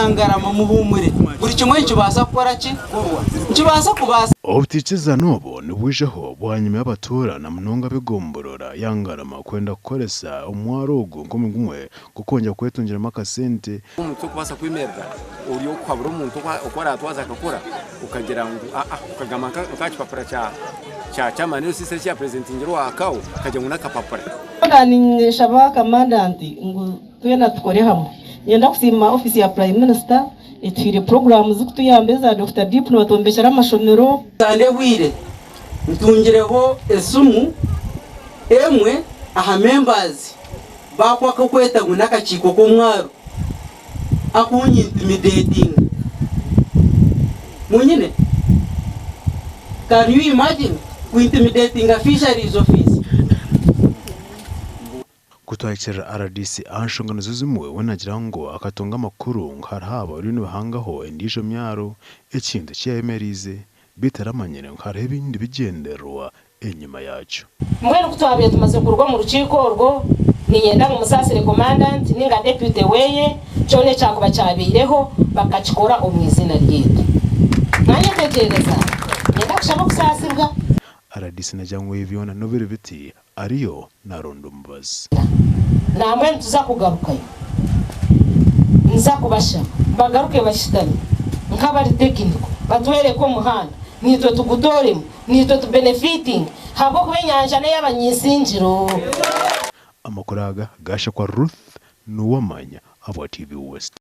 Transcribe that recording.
Nyangarama muhuumure, buri kimwe nikibaasa kukora ki? Nikibaasa kubaasa. Obutaikirizana obu nibwijaho bwanyima y'abatuura na munonga ab'egomborora ya Ngarama kwenda kukoresa omwaro ogu nk'omuringo gumwe gw'okwongyera kwetungiramu akasente. Omuntu okubaasa kwemerera ori okuhabura omuntu oku aratwaze akakora okagira ngu aa okagamba nka aha kipapura kya chairman LCC eki yapurezentingire owa CAO okagira ngu n'akapapura. Hoona ninshaba kamandanti ngu twena tukore hamwe. Niinyenda kusiima ofiisi ya Prime Minister etuhaire puroguraamu zikutuyamba eza Dokita Deep nibatwombekyera amashomero. Sande ehweire ntungireho esimu emwe aha members b'ako ak'okweta ngu n'akakiiko k'omwaro akunyintimidetinga. Munyine? Can you imagine kuintimidetinga fisheries office? Ku twahikirira rdc aha nshonga nizo zimwe, we naagira ngu akatunga amakuru ngu hariho abariyo nibahangaho endiijo myaro, ekintu eki yaayemereize beitu taramanyire ngu hariho ebindi bigyendererwa enyima yaakyo. Mbwenu ku twabaire tumaze kuruga omu rukiiko orwo, niinyenda ngu musaasire Commandant ninga Deputy weye, kyona ekyakuba kyabaireho bakakikora omu iziina ryaitu. Mwanyetegyereza? Niinyenda kushaba okusaasibwa. Rdc naagira ngu ebi byona n'obu biri biti, Ariyo naronda omubazi. Nambwenu tuza kugarukayo. Nza kubashaba bagaruke bashutame nk'abari tekiniko batwereke omuhanda naitwe tugutooremu naitwe tubenefitinge ahabw'okuba enyanja n'ey'abanyaisingiro. Amakuru aga gaashakwa Ruth Nuwamanya ahabwa TV West.